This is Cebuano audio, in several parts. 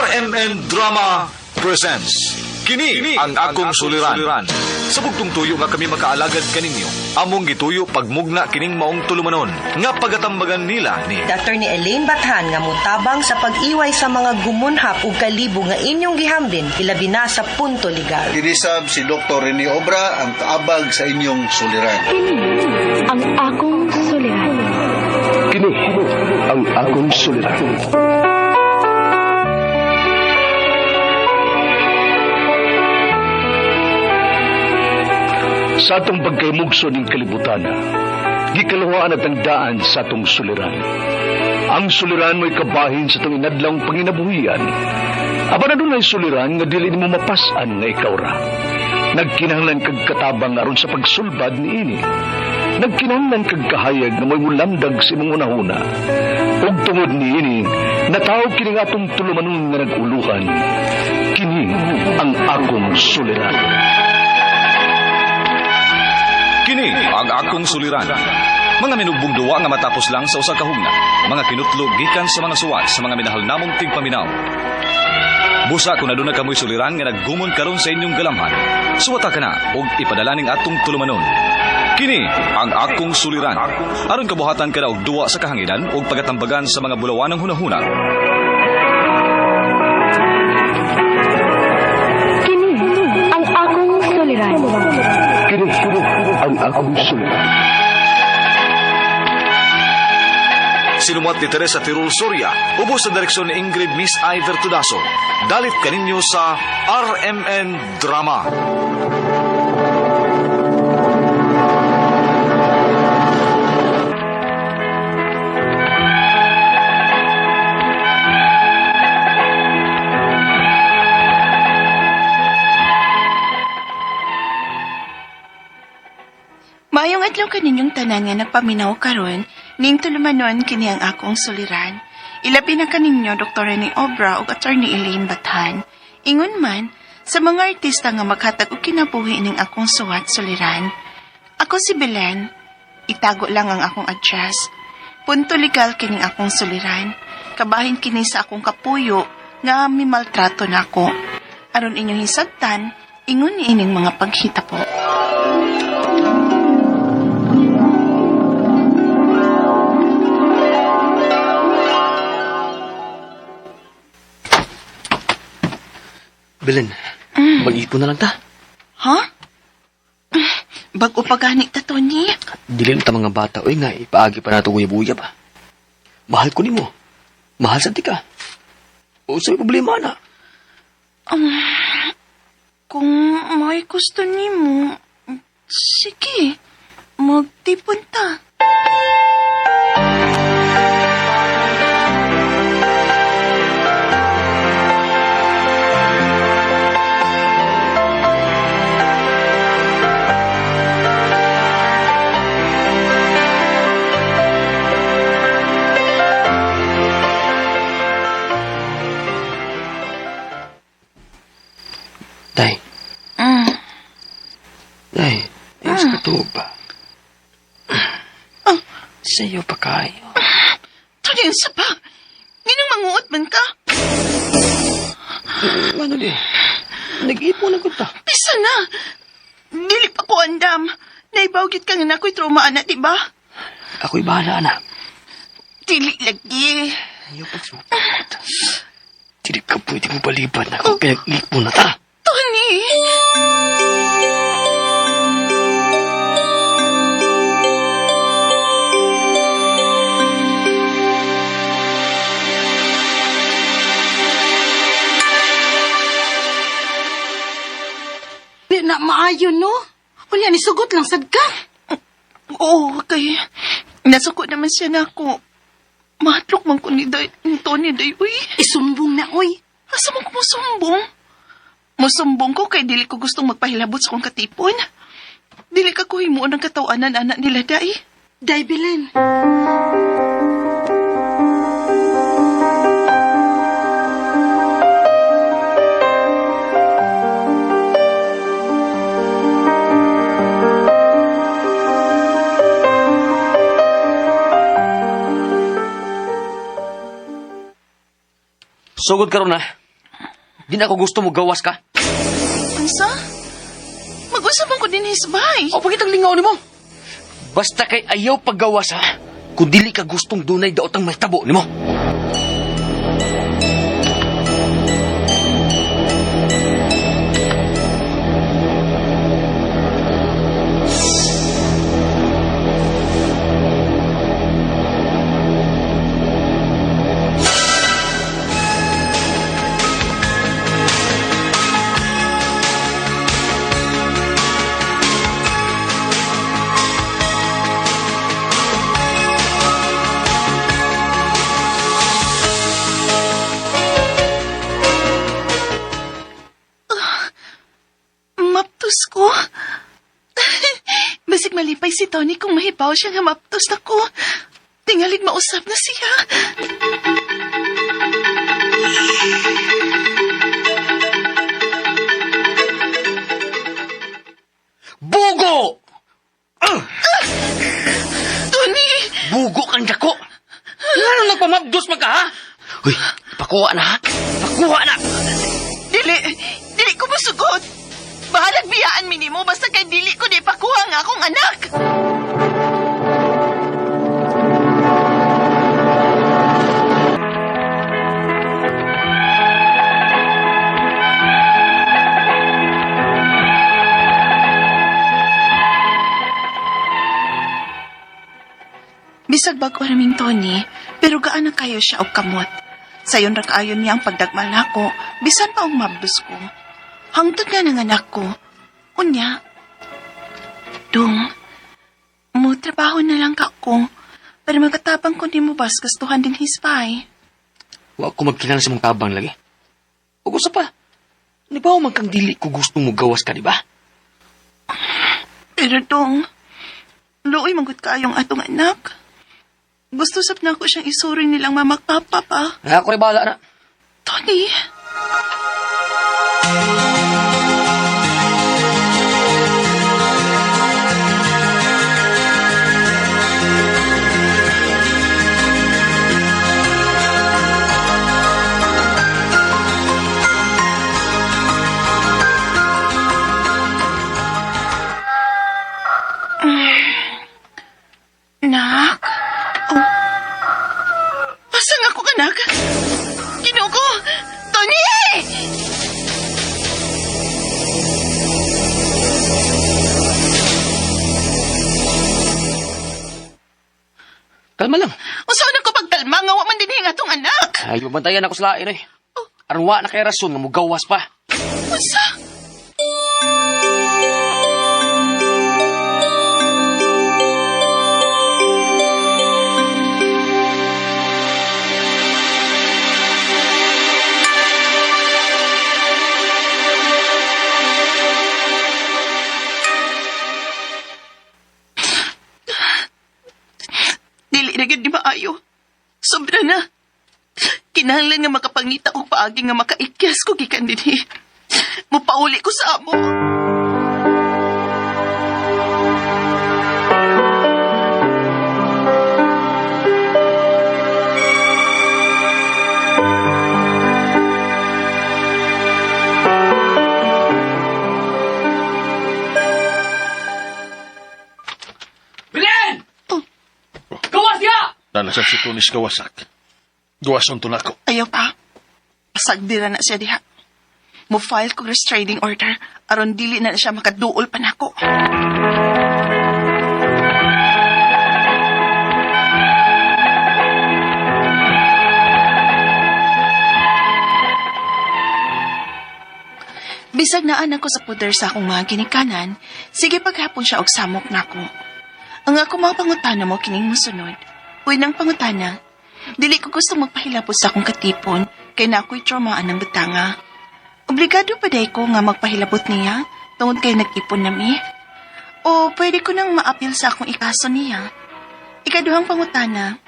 RMN Drama presents Kini ang akong suliran. Sa bugtong tuyo nga kami makaalagad kaninyo, among gituyo pagmugna kining maong tulumanon nga pagatambagan nila ni Attorney Elaine Bathan nga motabang sa pag-iway sa mga gumunhap ug kalibo nga inyong gihambin ilabi na sa punto legal. Kinisab si Dr. Rene Obra ang kaabag sa inyong suliran. Kini ang akong suliran. Kini ang akong suliran. Sa atong pagkaymugso ning kalibutan, gikaluhaan at ang daan sa atong suliran. Ang suliran mo'y kabahin sa atong inadlawng panginabuhian. Apan adunay suliran nga dili nimo mapas-an nga ikaw ra. Nagkinahanglan kag katabang aron sa pagsulbad niini. Nagkinahanglan kag kahayag nga mo'y mulamdag sa imong hunahuna. Ug tungod niini, nataw kini nga atong tulumanon nga nag-uluhan. Kini ang akong suliran. Kini ang akong suliran. Mga minugbong duwa nga matapos lang sa usa ka hugna. Mga kinutlo gikan sa mga suwat sa mga minahal namong tigpaminaw. Busa kung aduna kamoy suliran nga naggumon karon sa inyong galamhan, suwata ka na og ipadala ning atong tulumanon. Kini ang akong suliran. Aron kabuhatan ka na og duwa sa kahanginan og pagatambagan sa mga bulawanang hunahuna. Kini ang akong suliran. Kini ang akong suliran. Sinumuat ni Teresa Tirul Soria, ubos sa direksyon ni Ingrid Miss Iver Tudaso. Dalit kaninyo sa RMN Drama. Maayong adlaw kaninyong tanan nga nagpaminaw karon, ning tulumanon kini ang akong suliran. Ilabi na kaninyo Dr. Rene Obra ug Attorney Elaine Bathan. Ingon man sa mga artista nga maghatag og kinabuhi ning akong suwat suliran. Ako si Belen. Itago lang ang akong address. Punto legal kining akong suliran. Kabahin kini sa akong kapuyo nga mimaltrato nako. Aron inyong hisabtan, ingon ni ining mga paghita po. Belen, mag-ipon na lang ta. Ha? Bago pa gani ta, Tony. Dili na ta mga bata, oy nga, ipaagi pa nato uyab-uyab. Ah. Mahal ko nimo. Mahal sa tika. O sa problema na. Kung may gusto nimo, sige, magtipon ta. Day. Day, ayos ka to ba? Sa'yo pa kayo. Tony, ang sapa. Nginang manguot man ka. Ano di? Nag-ipon na ko ta. Bisa na. Dili pa ko andam. Naibawgit ka nga na ako'y trauma, anak, di ba? Ako'y bahala na. Dili lagi. Ayaw pagsupot. Dili ka pwede mo baliban ako kaya nag-ipon na ta. Tony! Di na maayo, no? Unya, nisugot lang sad ka. Oo, kay nasuko naman siya na ako. Mahatlok man ko ni, Day, ni Tony Day, uy. Isumbong na, oy. Asa man ko musumbong? Musumbong ko kay dili ko gustong magpahilabot sa kong katipon. Dili ka ko himuon ang katawanan anak nila, Day. Day, Belen. Sugod karon na. Di na ako gusto mo gawas ka. Unsa? Mag-usap ko din hisbay. O pagitang lingaw nimo. Basta kay ayaw paggawas ha. Kung dili ka gustong dunay daotang mahitabo nimo. Maptos ko. Basig malipay si Tony kung mahibaw siya nga maptos na ko. Tingalig mausap na siya. Bugo! Tony! Bugo kang dako. Ngano nagpamabdos man ka ha? Uy, pakuha na ha. Pakuha na. Dili! Dili ko masugot! Bahalag biyaan mi nimo basta kay dili ko di pakuha nga akong anak! Bisag bag-o raming Tony, pero gaan na kayo siya og kamot. Sayon ra kaayo niya ang pagdagmal nako, bisan pa og mabdos ko. Hangtod nga nanganak ko. Unya, Dung, mo trabaho na lang ka ko, pero magatabang ko nimo bas gastuhan din hispay. Wa ko magkinahanglan sa mong tabang lagi. Ug usa pa. Di ba man kang dili ko gusto mo gawas ka, di ba? Pero Dong, luoy manggut kaayong atong anak. Gusto sab na ako siyang isuri nilang mama at papa pa. Ako rin bahala na. Tony! Nak? Oh. Asa nga ko kanak? Ginoo ko! Tony! Kalma lang. Unsa na ko pagkalma nga wa man dinhi ang atong anak? Ay, mabantayan ako sa lain, oy. Aron wa na kay rason nga mugawas pa. Unsa? Dili na gyud ni maayo. Sobra na. Kinahanglan nga makapangita og paagi nga makaikyas ko gikan dinhi. Mupauli ko sa amo. Bilin! Oh. Gawas niya! Nana sa si Tunis kawasak. Gawason to nako. Ayaw pa. Pasagdira na siya diha. Mo-file ko restraining order aron dili na siya makaduol pa nako. Bisag naan ako sa puder sa akong mga ginikanan, sige paghapon siya og samok nako. Ang ako mga pangutana mo kining mosunod. Uy nang pangutana, dili ko gusto magpahilabot sa akong katipon kay na ako'y trauma anang butanga. Obligado pa day ko nga magpahilabot niya tungod kay nag-ipon nami. O pwede ko nang maapil sa akong ikaso niya. Ikaduhang pangutana,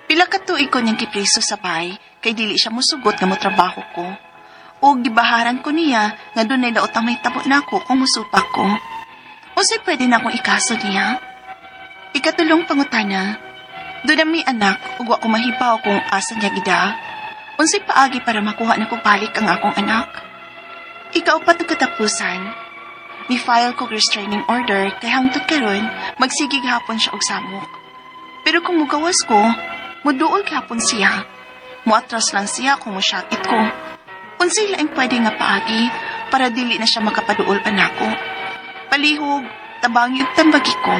pila ka tuig ko niyang gipreso sa bay kay dili siya musugot nga motrabaho ko. O gibaharan ko niya nga dunay daotang may tabo nako kung musupak ko. Unsay pwede na akong ikaso niya? Ikatulong pangutana, doon na may anak ug wa ko mahibaw kung asa niya gida. Unsay paagi para makuha na ko balik ang akong anak? Ikaupat ug katapusan, ni-file ko restraining order kay hangtod karon magsige gihapon siya og samok. Pero kung mugawas ko, muduol gihapon siya. Muatras lang siya kung musyakit ko. Unsay laing pwede nga paagi para dili na siya makapaduol pa nako? Palihog, tabangi ug tambagi ko.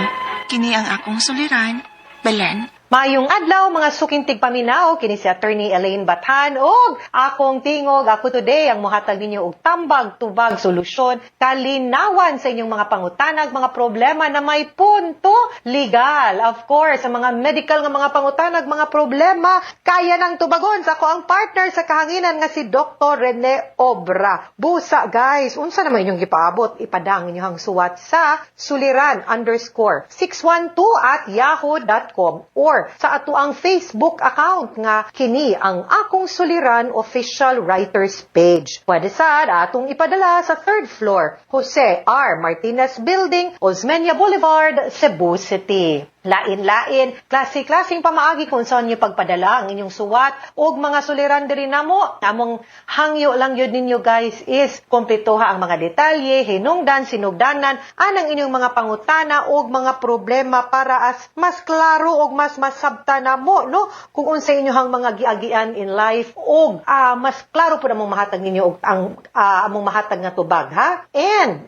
Kini ang akong suliran, Belen. Maayong adlaw, mga suking tigpaminaw, kini si Attorney Elaine Bathan ug akong tingog. Ako today ang muhatag ninyo og tambag, tubag, solusyon, kalinawan sa inyong mga pangutanag, mga problema na may punto legal. Of course, sa mga medical nga mga pangutanag, mga problema, kaya nang tubagon sa akoang partner sa kahanginan nga si Dr. Rene Obra. Busa guys, unsa naman inyong gipaabot? Ipadang inyong suwat sa suliran_612@yahoo.com or sa atoang Facebook account nga kini ang Akong Suliran Official Writers Page. Pwede sad atong ipadala sa third floor, Jose R. Martinez Building, Osmeña Boulevard, Cebu City. Lain-lain, klase-klaseng pamaagi kung saan niyo pagpadala ang inyong suwat og mga suliran diri namo. Among hangyo lang yun ninyo, guys, is kompletoha ang mga detalye, hinungdan, sinugdanan, anang inyong mga pangutana og mga problema para as mas klaro og mas masabta namo, no, kung unsa inyong mga giagian in life og mas klaro pud among mahatag ninyo og ang among mahatag nga tubag, ha. And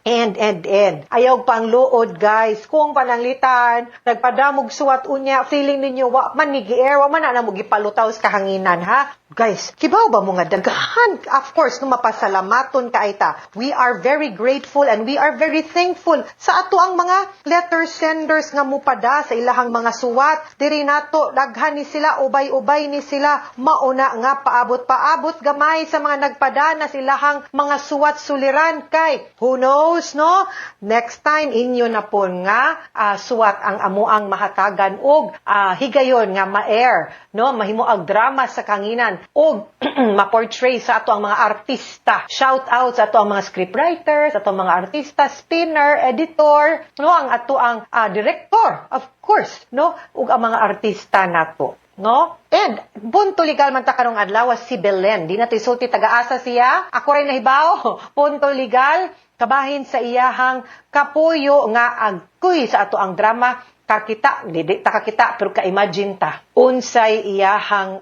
ayaw pang luod, guys, kung pananglitan nagpadamog suwat unya feeling ninyo wa man ni gi-air, wa man na mo gipalutaw sa kahanginan, ha. Guys, kibaw ba mo nga daghan, of course, no, mapasalamaton kay ta. We are very grateful and we are very thankful sa ato ang mga letter senders nga mupada sa ilahang mga suwat diri nato. Daghan ni sila, ubay-ubay ni sila. Mauna nga paabot-paabot gamay sa mga nagpada na silahang mga suwat suliran kay who knows, no, next time inyo na po nga suwat ang amuang mahatagan og higayon nga ma-air, no, mahimo og drama sa kanginan og ma-portray sa ato ang mga artista. Shout out sa ato ang mga scriptwriters, ato ang mga artista, spinner, editor, no, ang ato ang director, of course, no, ug ang mga artista nato, no? And punto legal man ta karong adlaw si Belen. Di na to isulti taga-asa siya. Ako rin nahibaw. Punto legal kabahin sa iyahang kapuyo nga agkuy sa ato ang drama Kakita. Di ta kakita pero ka-imagine ta unsay iyahang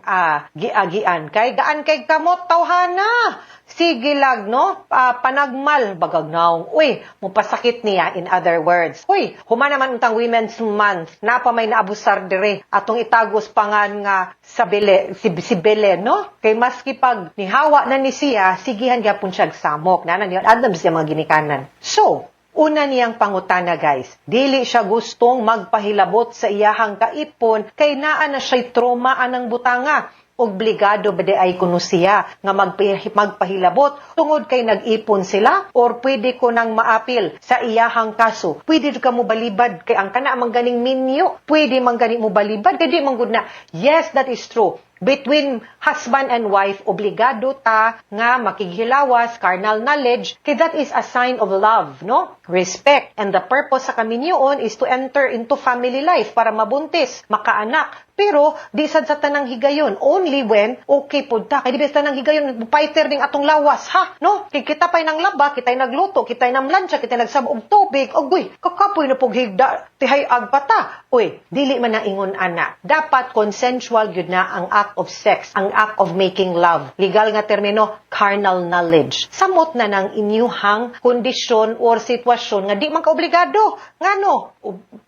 giagian kay gaan kay kamot tawhana, sige lag, no, panagmal bagag naong, uy, mupasakit niya, in other words. Uy, human naman untang Women's Month, napa may naabusar dire atong itagos pangan nga sa bele, si Bele, no, kay maski pag nihawa na ni siya, sigihan gyapon siya samok na niya Adams siya mga ginikanan. So una niyang pangutana, guys, dili siya gustong magpahilabot sa iyahang kaipon kay naa na siya'y trauma anang butanga. Obligado ba di ay kuno siya nga magpahilabot tungod kay nag-ipon sila or pwede ko nang maapil sa iyahang kaso? Pwede ka mo balibad kay ang kana man ganing minyo, pwede man gani mo balibad kay di man gud na. Yes, that is true. Between husband and wife, obligado ta nga makighilawas, carnal knowledge, kay that is a sign of love, no? Respect. And the purpose sa kaminyoon is to enter into family life para mabuntis, makaanak. Pero, di sad sa tanang higayon. Only when okay pud ta. Kay di ba sa tanang higayon, fighter ning atong lawas, ha? No? Kay kita pa'y nang laba, kita'y nagluto, kita'y namlansya, kita'y nagsab og tubig, ogoy, kakapoy na pug higda, tihay agpata. Uy, dili man na ingon ana. Dapat consensual gyud na ang act of sex, ang act of making love. Legal nga termino, carnal knowledge. Samot na ng inyuhang kondisyon or sitwasyon nga di man ka obligado. Ngano?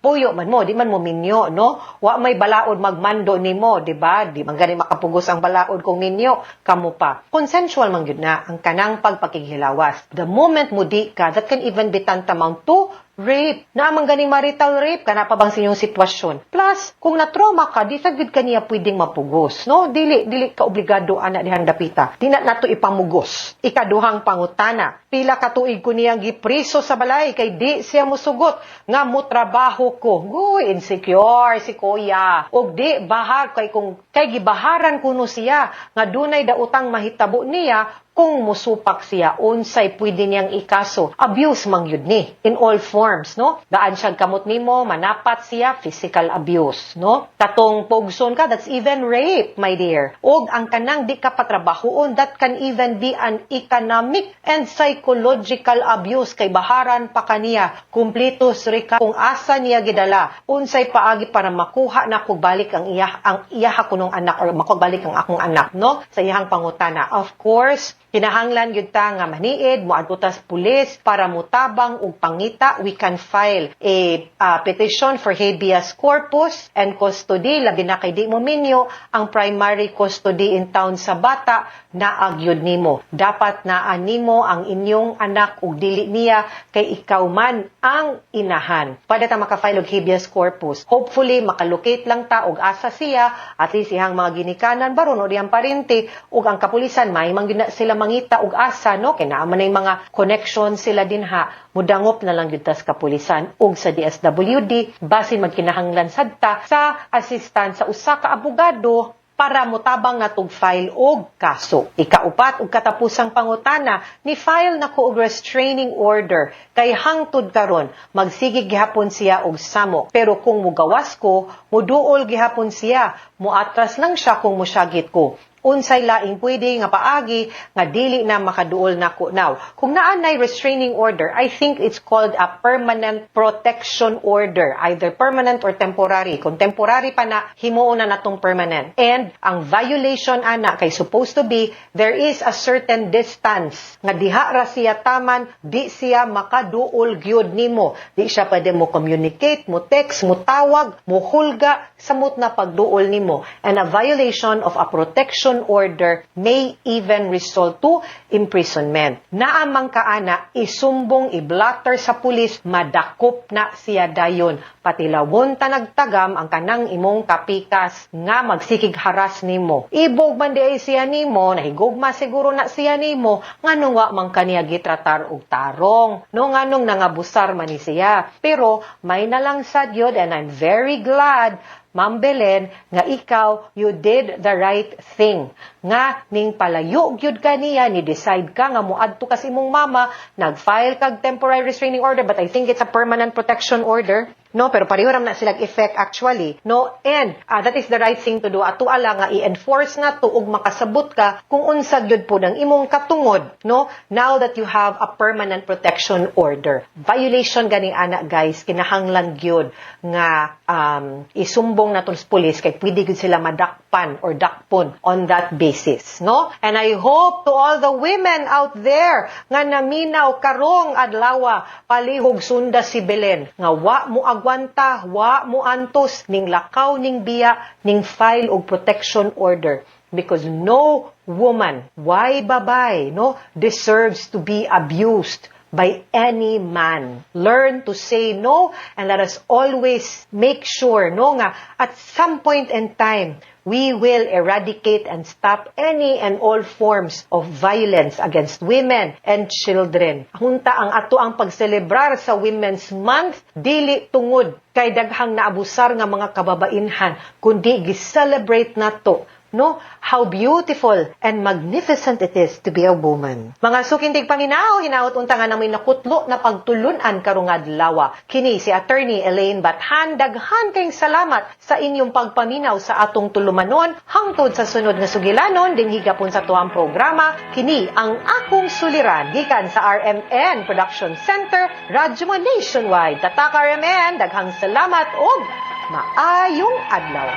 Puyo man mo, di man mo minyo, no? Wa may balaod magmando nimo, di ba? Di man gani makapugos ang balaod kung minyo, kamo pa. Consensual man gyud na ang kanang pagpakighilawas. The moment mo di ka, that can even be tantamount to rape. Naa man ganing marital rape, kana pa bang sa inyong sitwasyon? Plus, kung na-trauma ka, di sa gid kaniya pwedeng mapugos, no? Dili dili ka obligado ana dihang dapita. Di na nato ipamugos. Ikaduhang pangutana, pila ka tuig ko niyang gipriso sa balay kay di siya musugot nga mo trabaho ko. Guy, insecure si kuya. Og di bahag kay kung Kay gibaharan kuno siya nga dunay daotang mahitabo niya kung musupak siya, unsay pwede niyang ikaso. Abuse man gyud ni in all forms, no? Daan siya kamot nimo, manapat siya, physical abuse, no? Katong pugson ka, that's even rape, my dear. Og ang kanang di ka patrabahoon, that can even be an economic and psychological abuse kay baharan pa kaniya. Kumpleto ka kung asa niya gidala, unsay paagi para makuha na ko balik ang iyaha kunong anak or makuha balik ang akong anak, no? Sa iyang pangutana. Of course, kinahanglan gyud ta nga maniid, moadto ta sa pulis para mutabang og pangita. We can file a petition for habeas corpus and custody, labi na kay di mo minyo ang primary custody in town sa bata naa gyud nimo. Dapat naa nimo ang inyong anak ug dili niya kay ikaw man ang inahan. Pwede ta maka-file og habeas corpus. Hopefully makalocate lang ta og asa siya, at least iyang mga ginikanan baron o diyang parente ug ang kapulisan may man gyud na sila mangita og asa, no, kay naa man nay mga connection sila dinha. Mudangop na lang gyud ta sa kapulisan ug sa DSWD, basin magkinahanglan sad ta sa assistance sa usa ka abogado para motabang natog file og kaso. Ikaupat ug katapusang pangutana, ni file na ko og restraining order kay hangtod karon magsige gihapon siya og samok. Pero kung mugawas ko, muduol gihapon siya, muatras lang siya kung musyagit ko. Unsay laing pwede nga paagi nga dili na makaduol nako now? Kung naa nay restraining order, I think it's called a permanent protection order, either permanent or temporary. Kung temporary pa na, himuon na natong permanent. And ang violation ana kay supposed to be there is a certain distance nga diha ra siya taman, di siya makaduol gyud nimo. Di siya pwede mo communicate, mo text, mo tawag, mo hulga, samot na pagduol nimo. And a violation of a protection order may even result to imprisonment. Naamang kaana, isumbong, i-blotter sa pulis, madakop na siya dayon. Patilawon ta nagtagam ang kanang imong kapikas nga magsikig haras nimo. Ibog man di ay siya nimo, nahigugma siguro na siya nimo, nganong wa man kaniya gitratar og tarong. No, nganong nangabusar man ni siya. Pero may nalang sad yun, and I'm very glad, Ma'am Belen, nga ikaw, you did the right thing. Nga, ning palayo gyud ka niya, ni decide ka nga muadto ka sa imong mama, nag-file kag temporary restraining order, but I think it's a permanent protection order. No, pero pareho ram na silang effect actually. No, and that is the right thing to do. Ato ala nga i-enforce na to ug makasabot ka kung unsa gyud po ng imong katungod, no? Now that you have a permanent protection order. Violation gani ana, guys, kinahanglan gyud nga isumbong nato sa police kay pwede gyud sila madakpan or dakpon on that basis, no? And I hope to all the women out there nga naminaw karong adlaw, palihog sunda si Belen nga wa mo agwanta, wa mo antos ning lakaw ning biya ning file og protection order, because no woman, why babay, no, deserves to be abused by any man. Learn to say no and let us always make sure, no, nga at some point in time we will eradicate and stop any and all forms of violence against women and children. Hunta ang ato ang pagselebrar sa Women's Month dili tungod kay daghang naabusar nga mga kababainhan, kundi gi-celebrate nato, no, how beautiful and magnificent it is to be a woman. Mga suking tigpaminaw, hinaot unta nga namoy nakutlo na pagtulunan karong adlaw. Kini si Attorney Elaine Bathan, daghan kayong salamat sa inyong pagpaminaw sa atong tulumanon hangtod sa sunod nga sugilanon dinhi gapon sa tuang programa kini ang akong suliran gikan sa RMN Production Center, Radyo Mo Nationwide. Tatak RMN, daghang salamat ug maayong adlaw.